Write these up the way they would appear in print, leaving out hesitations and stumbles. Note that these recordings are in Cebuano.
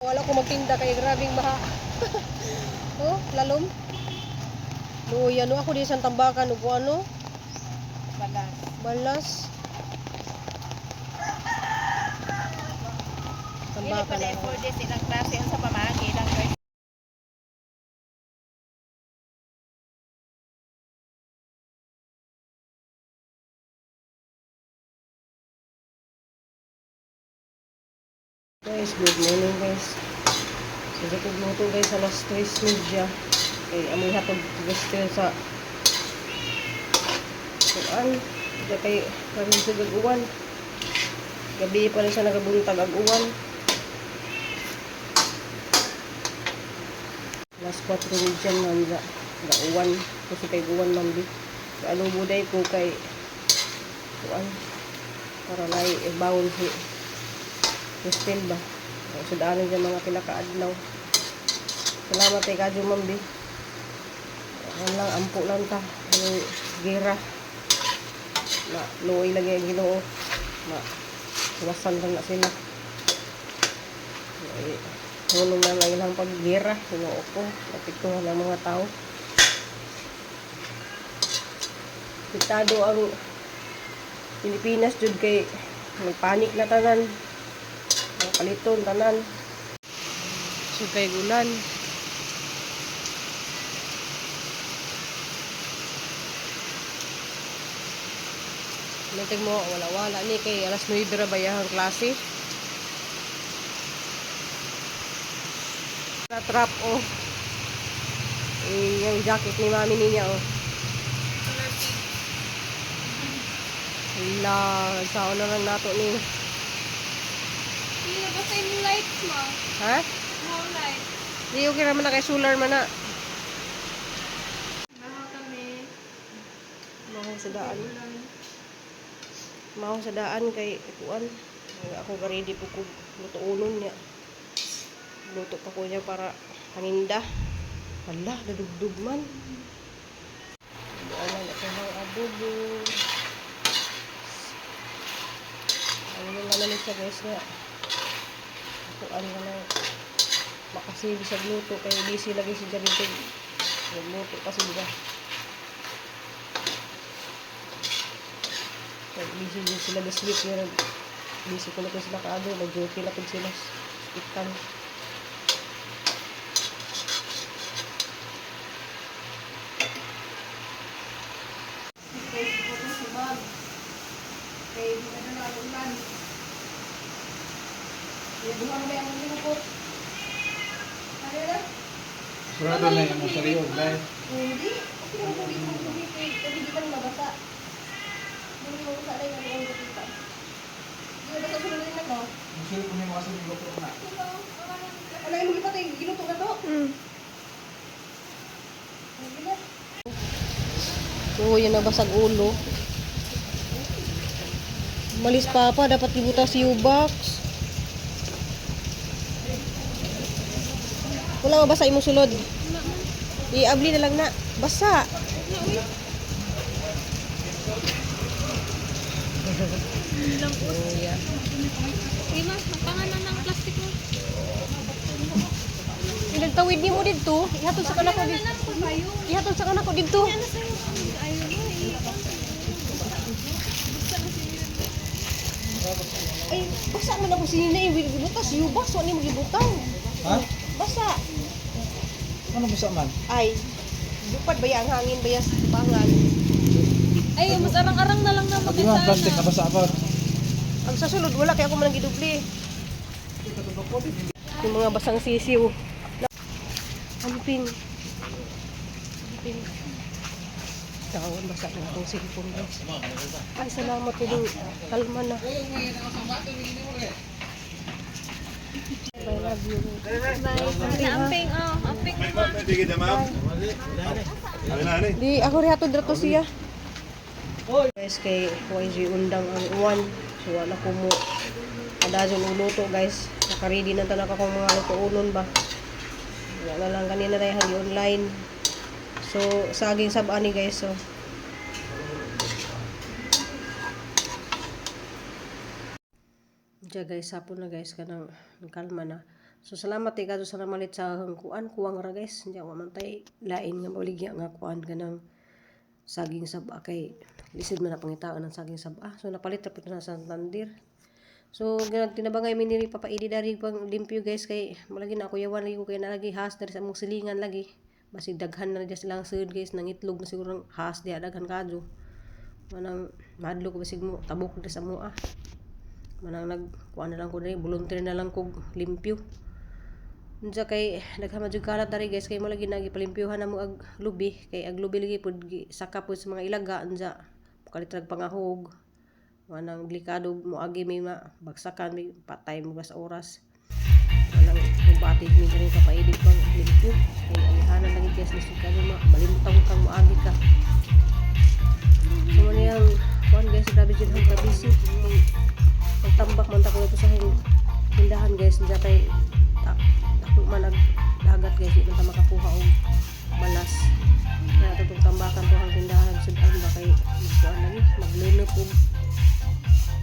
Wala ko magtinda kay grabing baha. Oh, lalom. Luya no ako di sa tambakan ug ano, Balas. Balas. Dili pa Tambakan dahil ako. 4 days ilang klase ang sa pamagi ilang first. Guys, good morning, guys. So, sa luto, guys, alas 3:30. Kay amoy hatog gusto sa kuan. Di kay kami sa uwan. Gabi pa rin siya nagabuntag ag uwan. Alas 4:30 man ga uwan. Kasi kay uwan man di. Alubo day ko kay kuan para lay ibawon si Christine ba? Ang sudanan dyan mga pila ka adlaw. Salamat kay Kadyo Mambi. Ano lang, ampo lang ta. Ano, gira. Na, luoy lagi ang Ginoo. Na, wasan lang na sila. Ay, hunong na lang ilang paggira. Ginoo ko. Napiktuhan ang mga tao. Pitado ang Pilipinas jud kay nagpanik na tanan. Ang paliton tanan. So kay gulan. Natig mo wala wala ni kay alas 9 ra ba ang klase. Na trap oh. Eh, yung jacket ni mami niya oh. Hala, sao na lang nato ni. Hindi na basta yung lights mo. Ha? No light. Di okay raman na kay solar man na. Mahaw kami. Mahaw sa daan. Mahaw sa daan kay kuan. Ako ga-ready po kog lutuonon niya. Luto pa ko niya para paninda. Hala, nadugdug man. Buwan na ito ng adobo. Ano na naman siya, guys, nga. Kuan na lang. Makasibi sa luto kay busy lagi si Jared. Nagluto kasi diba? Kay busy din sila this week. Pero busy ko na po sila kaado. Mag-duty na po sila. Hospital. Sarado na yung mga sariyo, dahil Hindi. Okay lang tubig mo tubig kay kasi di pa rin mabasa. Hindi mo mabasa rin ang buong kita. Di mabasa sulod rin ako. Ang sulit ko niya kasi yung GoPro na. Ano yung mga patay? Giluto na to? Oo, yun nabasag ulo. Malis papa, dapat ibutas yung box. Wala mabasa imong sulod. Iabli na lang na. Basa. Oh, yeah. Sige ma, magpangalan ng plastic mo. Pinagtawid ni mo dito. Ihatod sa kanako dito. Alam ko ba yun? Ihatod sa kanako dito. Ano sa'yo? Ayaw mo eh. Basta na siya. Ay, basa man ako sinina eh. Butas, yubas. Wala mo gibutang. Ha? Basa. Ano basa man? Ay, lupad ba ang hangin ba sa bangan? Ay, mas arang-arang na lang na Di ba ang plastic magkasana. nabasa pa? Ang sa sulod, wala kaya ako man ang gidubli. Yung mga basang sisiw. Amping. Amping. Tawon, basa na akong cellphone, guys. Ay, salamat yung kalma na. I love you. Bye. Amping, oh. Amping mo ma. Di, ako rin hatod rato siya. Guys, kay YG undang ang uwan. So, wala ko mo. Adazon uluto, guys. Nakaready na talaga akong mga lutuunon ba. Wala na lang kanina na yung online. So, saging sabani, guys. So, diya, guys, sapon na, guys, kanang kalma na. So salamat kay kadto sa namalit sa akong kuan, kuwang ra, guys. Hindi wa man tay lain nga mabaligya nga kuan, kanang saging saba, kay lisod man na pangitaan ng saging saba. So napalit ra pud na sa Santander. So tinabangay mi niri Papa Edi dari pang limpyo, guys, kay malagi na ako yawan lagi ko kay nalagi has dari sa among silingan lagi. Basig daghan na dyan silang sud, guys, nangitlog na siguro ng has diha, daghan kadyo. Manang mahadlok ko basig mo tabok diri sa amoa. Manang nag kuan na lang ko diri, volunteer na lang kog limpyo. Unsa kay daghan man jud kalat dari, guys, kay mo lagi na gipalimpyuhan na mo ag lubi, kay ag lubi lagi pud saka pud sa mga ilaga, unsa kalit rag pangahog. Manang delikado mo agi, may ma bagsakan, may patay mo sa oras. Manang mubatid mi diri Papa Edi pang limpyo kay alihanan lagi, guys, lisod ka ma balimtong kang moagi ka. So man yang kuan, guys, grabe jud ang kabisi. Pagtambak man ta ko dito sa tindahan, guys, diya kay dako man ag dagat, guys, di man ta makakuha og balas. Kaya atong tambakan to ang tindahan ag sud-an ba kay magkuan lagi, maglunop og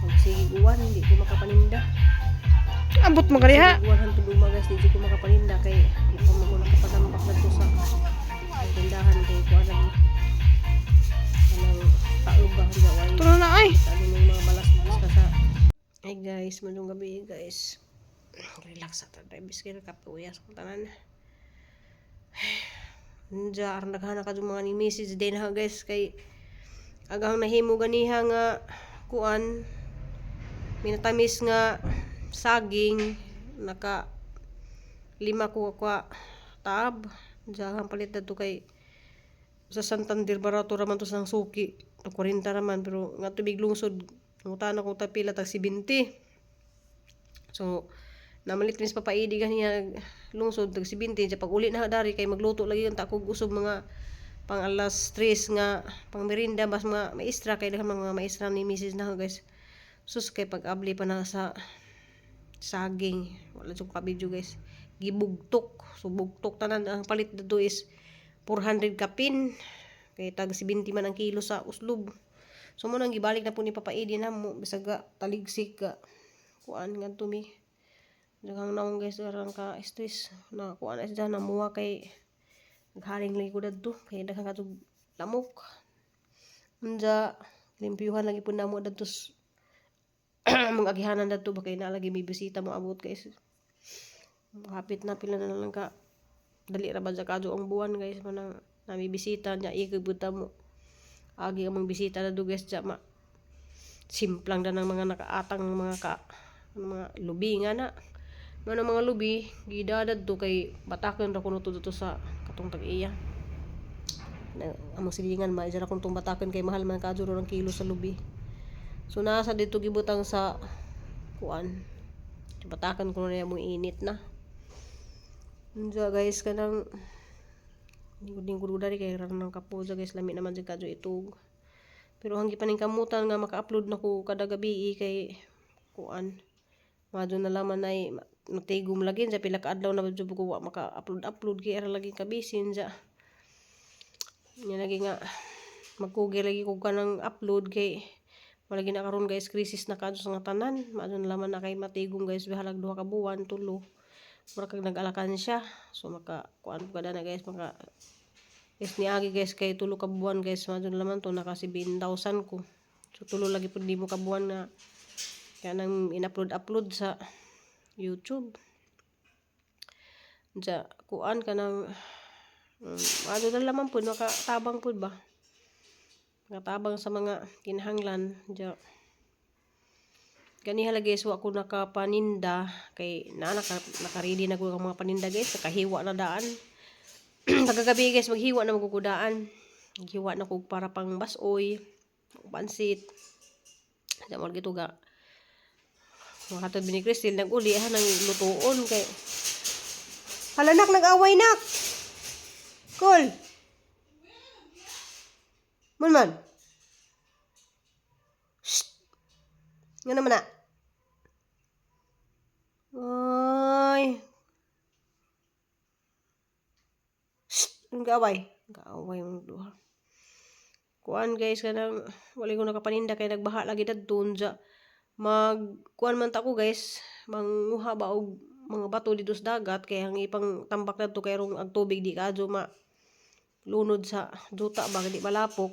magsigig uwan, hindi ko makapaninda. Ambot mo kaniha. Sige, uwan hantod uma, guys, di ko makapaninda kay di pa mo ko nakapatambak na to sa ang tindahan kay kuan lagi. Kanang taob ba hindi way. Tulo na ay. Ano mong mga balas-balas ka sa. Ay guys, manong gabi, guys. Relax sa ta bis kay nakapuya sa tanan. Nja aron naghanak ka mga ni message din ha, guys, kay agang nahimo ganiha nga kuan, minatamis nga saging, naka lima ko kwa taab. Diyan palit na to kay sa Santander barato raman to sang suki, 40 raman, pero nga tubig lungsod nangutana ko tapila tag 70. So namalit mis Papa Edi ganiya lungsod tag 70. Sa pag uli na dari kay magluto lagi ang takog usog mga pang alas 3 nga pang merinda, bas mga maestra, kay daghan mga maestra ni Mrs. na, guys. Sus, kay pag abli pa na sa saging, wala jud ka video, guys, gibugtok. So bugtok tanan. Ang palit dito is 400 kapin kay tag 70 man ang kilo sa uslob. So mo nang gibalik na po ni Papa Edi na mo bisag ga taligsik ka kuan ngadto mi. Daghang naong, guys, aron ka stress na kuan na siya namuha kay nagharing lagi ko dadto kay daghan kadtog lamok. Unja limpyuhan lagi pud namo dadto mga agihanan dadto ba kay naa lagi may bisita mo abot, guys. Hapit na, pila na lang ka dali ra ba sa kadto ang buwan, guys, manang nami bisita nya ikay buta mo agi ang mga bisita na guys, dya ma simplang na ng mga nakaatang mga ka mga lubi nga na. Mga mga lubi gidadad to kay batakan ra kuno to dito sa katong tag-iya na among silingan ma ra kung tong batakan kay mahal man kadto ang kilo sa lubi. So nasa dito gibutang sa kuan, batakan kuno niya mo init na. Unsa, guys, kanang lingkod-lingkod ko dari kay rang ng kaposa, guys, lami naman jud kadto itog. Pero hanggi pa ning kamutan nga maka-upload na ko kada gabi kay kuan. Madto na laman ay matigom lagi sa pila ka adlaw na jud ko wa maka-upload upload kay ara lagi kabisin sa. Nya lagi nga magkugi lagi ko kanang upload kay malagi na karon, guys, crisis na kadto sa nga tanan. Madto na laman na kay matigom, guys, bahalag 2 ka buwan, tulo. Mura kag nag-alakan siya. So maka kuan ko kada na, guys, maka guys niagi, guys, kay tulo ka buwan, guys, madto na laman to naka 7,000 ko. So tulo lagi pud nimo ka buwan na kaya nang in-upload upload sa YouTube. Diya, kuan ka ng ano na laman pud makatabang pud ba? Makatabang sa mga kinahanglan. Diya, ganiha lagi guys, wa ko nakapaninda kay na naka-ready na ko ang mga paninda, guys, nakahiwa na daan. Pagkagabi, guys, maghiwa na magkukudaan. Maghiwa na ko para pang basoy, pansit. Diya mo gitu ga. Mga katod ni Cristel nag-uli ha nang lutuon kay. Hala nak, nag-away nak. Kol. Man man. Shh. Nga naman na. Ay. Shh. Ang gaaway. Gaaway mong duha. Kuan, guys, kanang wala ko nakapaninda kay nagbaha lagi dadto. Unja mag kuan man ta ko, guys, manguha ba og mga bato dito sa dagat kay ang ipang tambak nadto kay rong ang tubig di kaadyo ma lunod sa duta ba, di malapok.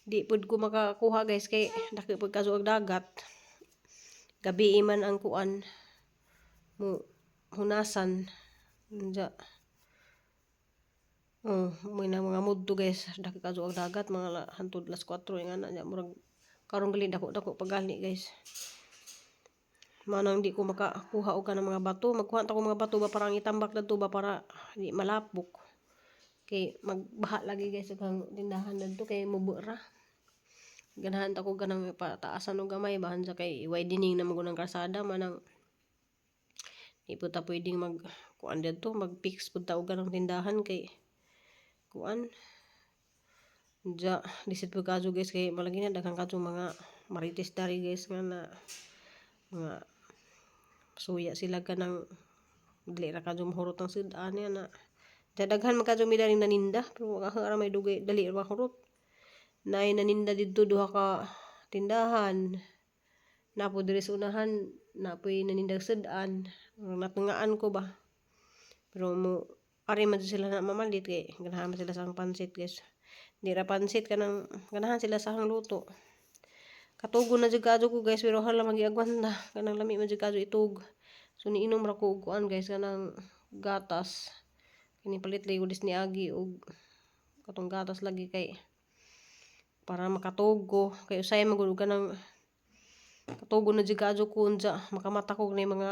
Di pud ko makakuha, guys, kay dako pud kaadyo ang dagat. Gabi man ang kuan mo hunasan. Unja. Oh, may na mga mudto, guys, dako kaadyo ang dagat mga hantod las 4 nga na nya, murag karon gali dako dako pagali, guys. Manang di ko makakuha og kanang mga bato. Magkuha ta ko mga bato ba para ang itambak dadto ba para di malapok. Kay magbaha lagi, guys, ug ang tindahan dadto kay mubura. Ganahan ta ko ganang pataasan og gamay bahan sa kay widening na man ang kalsada, manang di po ta pwedeng mag kuan didto, mag-fix pud ta og ganang tindahan kay kuan. Ja, lisod pud kaadyo, guys, kay malagi na daghan kadto mga marites dari, guys, nga na mga suya sila kanang dili ra kadyo mahurot ang sud-an niya na. Ja, daghan man kadyo mi diri naninda pero ra may dugay dali ra mahurot. Naay naninda didto duha ka tindahan. Naa po diri sa unahan, naa poy nanindag sud-an. Natungaan ko ba. Pero mo ari man jud sila na mamalit kay ganahan man sila sa ang pansit, guys. Di ra pansit, kanang ganahan sila sa ang luto. Katugon na jud kaadyo ko, guys, pero hala magiagwanta kanang lami man jud kaadyo itug. So niinom ra ko og kuan, guys, kanang gatas. Kini palit lagi ko dis niagi og katong gatas lagi kay para makatug ko kay usahay man gud og kanang katugon na jud kaadyo ko unsa makamata ko na mga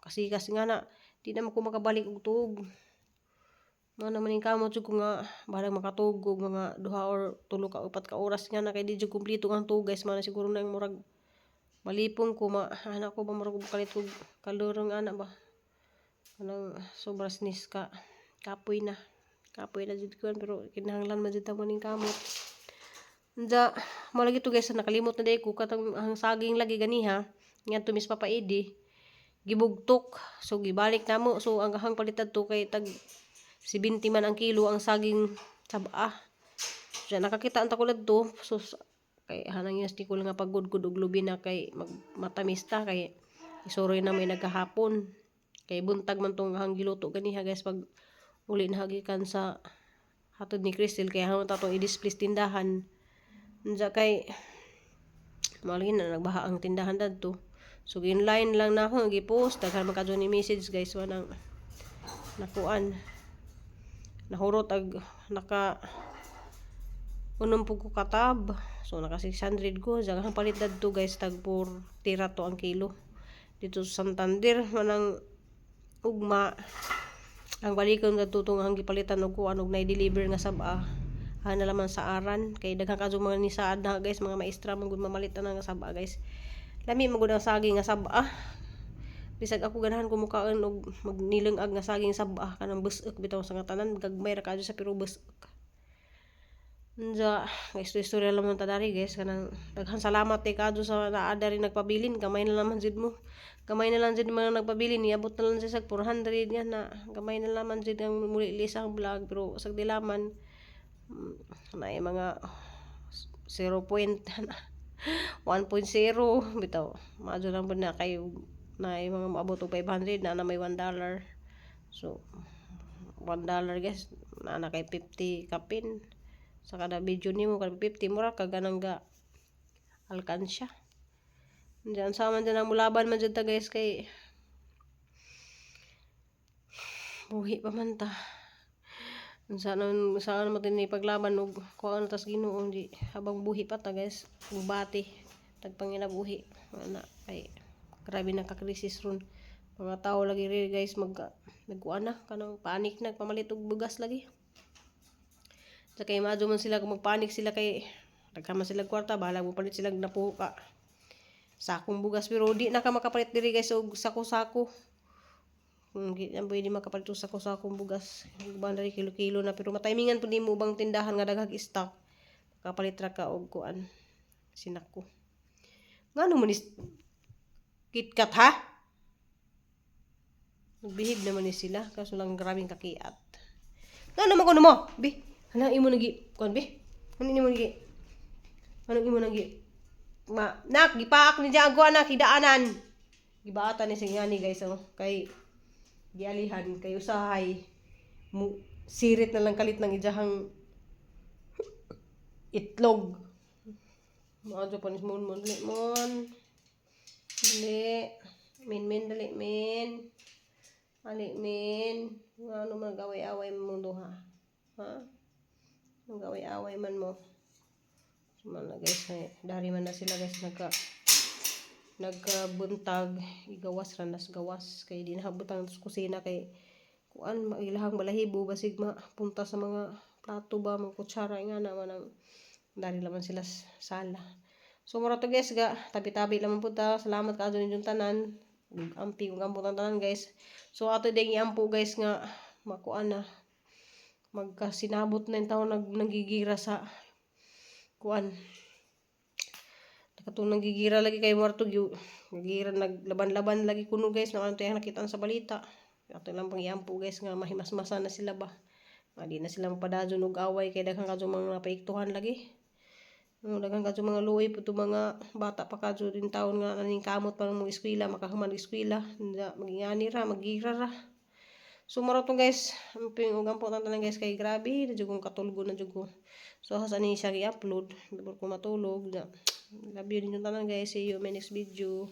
kasikas nga na di na man ko makabalik og tuog. Mao naman ning kamot jud ko nga bahalag makatuog og mga 2 or 3 ka 4 ka oras nga na kay di jud kumpleto ang tuog, guys. Mao na siguro nang murag malipong ko ma ana ko ba, murag kalit og kalurong ana ba, kanang sobra snis ka kapoy na jud ko, pero kinahanglan man jud ta mo ning kamot. Unja mao lagi to, guys, nakalimot na diay ko katong ang saging lagi ganiha ngadto mis Papa Eddie gibugtok, so gibalik namo. So ang ahang palit adto kay tag 70 man ang kilo ang saging sab-a. So nakakita ang ko dadto, so kay hanang yas di ko lang nga pagudgod og lubi na kay mag matamis ta kay isuroy na may nagkahapon kay buntag man tong ahang giluto ganiha, guys, pag uli na hagikan sa hatod ni Crystal kay hamon ta tong i-display sa tindahan. Unsa kay mao lagi na nagbaha ang tindahan dadto. So inline lang na ako gi-post, daghan man kadto ni message, guys, wanang nakuan nahurot ag naka unom po ko katab. So naka 600 ko. Daghang palit dadto, guys, tag 4 tira to ang kilo dito sa Santander. Manang ugma ang balikon kadto tong ang gipalitan og kuan og nay-deliver nga sab-a na laman sa aran kay daghan kadto mga nisaad na, guys, mga maestra man gud mamalit ana nga sab-a, guys. Lami man gud ang saging nga sab-a. Bisag ako ganahan ko mukaon og magnilangag nga saging sab-a, kanang busok bitaw sa nga tanan, gagmay ra kadto sa pero busok. Unsa, guys, istorya lang man ta dari, guys, kanang daghan salamat kay kadto sa naa diri nagpabilin. Gamay na laman jud mo. Gamay na lang jud mga nagpabilin, niabot na lang siya sa 400 nga na. Gamay na laman jud ang muli sa ang vlog pero sa dilaman naay mga 0 point 1.0 bitaw. Maadyo lang pud na kay naay mga moabot og 500 na na may $1. So $1, guys, naa na kay 50 kapin sa kada video nimo, kada 50 mura ka ganang ga alkansya. Diyan sa man dyan ang mulaban man jud ta, guys, kay buhi pa man ta. Unsa naman saan man tin paglaban og kuan tas Ginoo di habang buhi pa ta, guys, bati tagpanginabuhi ana kay grabe na ka krisis ron. Mga tao lagi rin, guys, mag nagkuan na kanang panic na pamalit og bugas lagi. Sa kay maadyo man sila kung magpanik sila kay daghan man sila kwarta, bahala mo palit sila napuho ka sakong bugas, pero di na ka makapalit diri, guys, og sako-sako. Kung di na pwede makapalit og sako-sakong bugas. Uban diri kilo-kilo na, pero mataymingan pud nimo ubang tindahan nga daghang stock, makapalit ra ka og kuan sinako. Ngano man is KitKat ha? Nagbihib naman ni sila kaso lang grabing kakiat. Ngano man kuno mo? Bi, ano imo nagi kuan bi? Ano imo nagi? Ano imo nagi? Ma, nak gipaak ni Jago anak hidaanan. Gibaatan ni sing ani, guys, oh, kay gialihan kay usahay mo sirit na lang kalit ng ijahang itlog. Maadyo pa ni Mon Mon. Dali, Mon. Dali. Min, min, dali, min. Ali, min. Nga ano man gaway-away mo duha? Ha? Gaway-away man mo. So, man na, guys, eh, dari man na sila, guys, nagkabuntag, igawas ra nas gawas kay di nahabutang sa kusina kay kuan mailahang balahibo, basig mapunta sa mga plato ba, mga kutsara nga na man ang dari laman sila sala. So mura to, guys, ga tabi-tabi lamang pud ta. Salamat kaayo ninyong tanan ug ampi ug ampo tanan, guys. So ato ding iampo, guys, nga makuan na, magkasinabot na yung taon nanggigira sa kuan. Katong nanggigira lagi kay Marto gyud, nagira naglaban-laban lagi kuno, guys, na ano yung nakita sa balita. Ato lang pang iampo, guys, nga mahimasmasan na sila ba. Nga di na sila mapadadyon og away kay daghan kadto mga napaiktuhan lagi. No, daghan kadto mga luoy pud mga bata pa kadto din taon nga naning kamot pa mo eskwela, makahuman og eskwela, magingani ra, maggira ra. So mao to, guys, amping ug ampo tanan, guys, kay grabe na jud kong katulgo na jud ko. So asa ni siya i-upload before ko matulog na. Love you ninyo tanan, guys. See you in my next video.